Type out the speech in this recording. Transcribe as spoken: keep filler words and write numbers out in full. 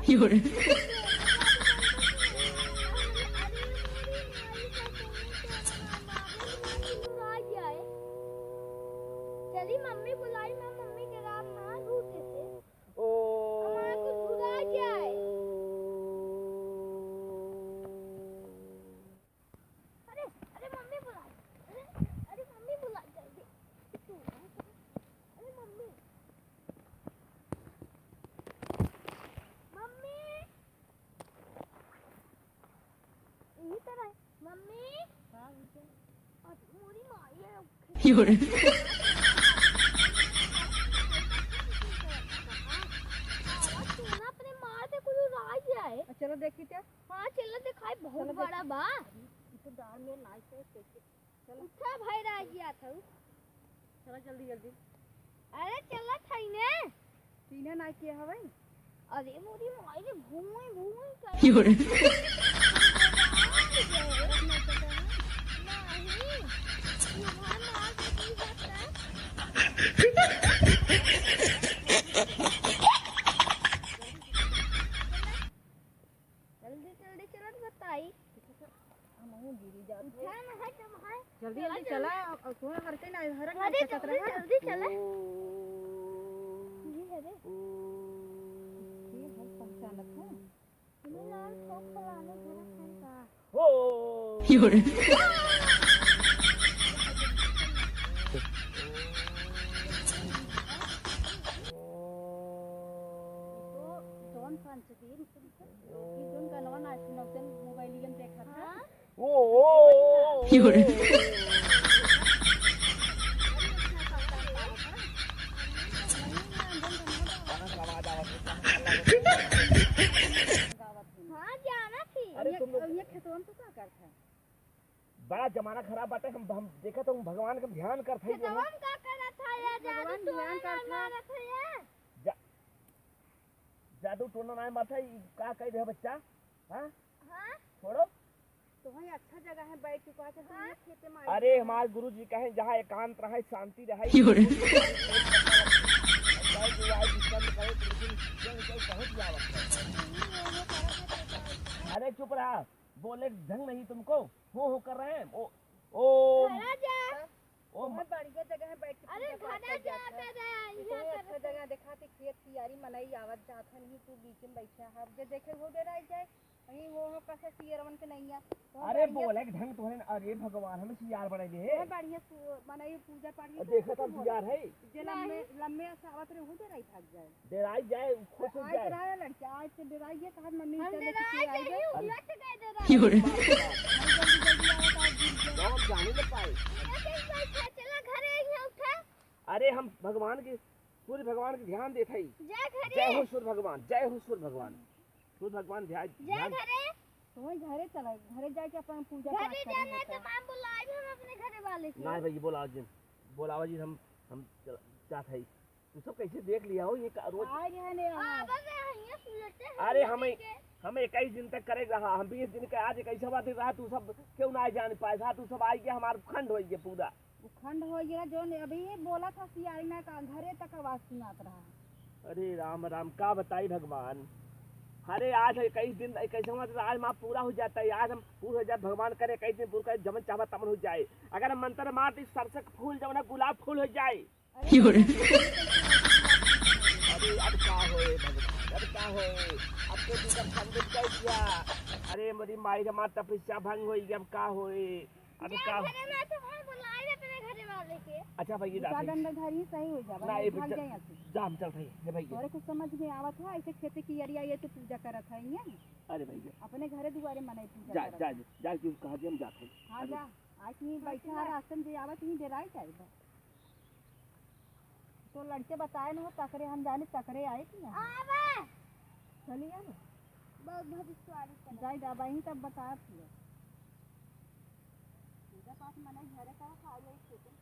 की हो रे? चली मम्मी बुलाई, मैं मम्मी के रात में दूध देते। ओ। हमारा कुछ भुला गया है। अरे, अरे मम्मी बुला, अरे, अरे मम्मी बुला, जल्दी। तू, अरे मम्मी, मम्मी, यही तरह है। मम्मी। हाँ, बेटा। और मोरी माई है। की हो रे? आवाज सुना अपने माँ से कुछ राज है। चलो देखी क्या? हाँ, चलो दिखाई, बहुत चलो देख। बड़ा बा। ई तो डार में नाई से कैसे? चलो। उठा भाई, राज गया था। चलो जल्दी जल्दी। अरे चलो थाई ने। तीने नाई के हवे? अरे मोरी माई रे, भूई भूई करे। की हो रे? नहीं, ये हमारे माँ से की बात है। जल्दी जल्दी चलत बताई। हमहू गिरी जात है। उठा ना है, तुम है। जल्दी चला, जल्दी चला। चला। अब, अब तुम्हें हरते ना, हरक ना अरे सकत जल्दी, रहा। जल्दी चला। ओ। ये है रे। ओ। ये हर पहचानत है। तुम्हें लाल चौक फलाने घर है का? ओ। की हो रे? तो जौन पंच दिन तुम लोग की जौन गनवा नाच नौतन मोबाइलियन देखा था। हाँ? ओ, ओ, ओ, ओ। की हो रे? हाँ, जाना थी। अरे, ये, तुम लोग ये खेतवन तो का करता है? बड़ा जमाना खराब बाटे, हम, हम देखत हूँ, भगवान के ध्यान करत हई, खेतवन का करत है, ये जादू भगवान टोना ध्यान ना करत है। मारत है ये। जा-, जादू टोना ना मारत है, ई का कह दे बच्चा? हाँ? हाँ? छोड़ो। तो वहीं अच्छा जगह है, बैठ के कहा, चल, हाँ? खेते में अरे, हमार गुरु जी कहे, जहाँ एकांत रहे, शांति रहे। की हो रे? जय गुरु, आज विश्राम करे, तो लेकिन जय जय बहुत जावत है। अरे, चुप रहा, बोले ढंग नहीं तुमको, हो हो कर रहे हैं। ओ, ओ, घरा जा। ओ, बहुत बढ़िया जगह है, बैठ के अरे, पूजा पाठ घरा कर जा, जाता है। दादा, इतना यहाँ अच्छा जगह देखा थे, खेत कियारी मनई आवत जात है, नहीं तू बीच में बैठा है, अब जे देखे वो डेराई जाए। वहीं वो हो कसे सियरवन के नैया। तो अरे बढ़िया बोले के ढंग तोहरे न, अरे भगवान, हमें सियार बनाई दे। तो बढ़िया सु-, मनई पूजा पाठ भी देखा तो हम बोले। सियार है। जे लम्बे, नहीं। लम्बे से आवत रहे, वो डेराई भाग जाए। डेराई जाए, खुश हो आज जाए। रहा लड़का, आज से डेराई है, कहा मम्मी हम चल डेराई लेके आई जाए, है। उलट गए डेराई। की हो रे? जल्दी, जल्दी आवत, आज गिर गए। तो हम जाने न पाए। चला घरे, यहाँ उठा। अरे हम भगवान के, सूर्य भगवान के ध्यान देत हई। जय घरे। जय हो सूर्य भगवान, जय हो सूर्य भगवान। सूर्य भगवान ध्यान, जय ध्यान। घरे। तो वही घरे चला, घरे जाके अपन पूजा पाठ घरे करें जाना है तो। तो माम बुलाए भी हम अपने घरे वाले के। ना भाई, बोलावा जी, बोलावा जी, हम, हम चल-, जात हई। तू सब कैसे देख लिया हो, ये का रोज? आ रहे हैं, आ, आ। बस यहाँ सुलटते हैं अरे, हम हमें, के। हमें इक्कीस दिन तक करे रहा, हम बीस दिन के आज इक्कीसवाँ दिन रहा, तू सब क्यों ना जान पाए था, तू सब आई गया, हमारा खंड हो गया पूरा। वो खंड हो गया, जो ने अभी ये बोला था, सियारी ना का घरे तक आवाज सुनात रहा। अरे राम राम, का बताई भगवान। अरे आज इक्कीस दिन, इक्कीसवाँ दिन आज माँ पूरा हो जाता है, आज हम पूरा हो जाए, भगवान करे इक्कीस दिन पूरा करे, जमन चाहबा तमन हो जाए। अगर हम मंत्र मार दी, सरसक फूल जवन है, गुलाब फूल हो जाए। अरे, अरे, अब का होए भगवान, अब का होए? अब तो तू सब खंडित कर दिया। अरे, मेरी माई रे, माँ तपस्या भंग होई, अब का होए? अब जा का घरे में तो भाई बुलाए अपने घरे वाले के। अच्छा भाई, ये दुका डांट दंड घर ही सही हो जावा, ना, नहीं ये भाग जा, जाए यहाँ से। जा, हम चलत हई, हे भैया। तोरे कुछ समझ में आवत है, ऐसे खेते कियारी ये तो पूजा करत है, ये? अरे भैया। अपने घरे दुआरे मनई पूजा जा, करत जा, है। जा, जा, क्यों कहा जी, हम जाते हैं। हाँ, अरे। जा। आज ही बैठा है, रास्ते में जे आवत ही डेराई जाए बा। तो लड़के बताए न हो, तकरे हम जाने, तकरे आए कि ना? आवे। चली आवे। बहुत भविष्यवाणी करे। जाए दा, वहीं तब बता दियो। पूजा पाठ मने घरे का खा जाए, खेतन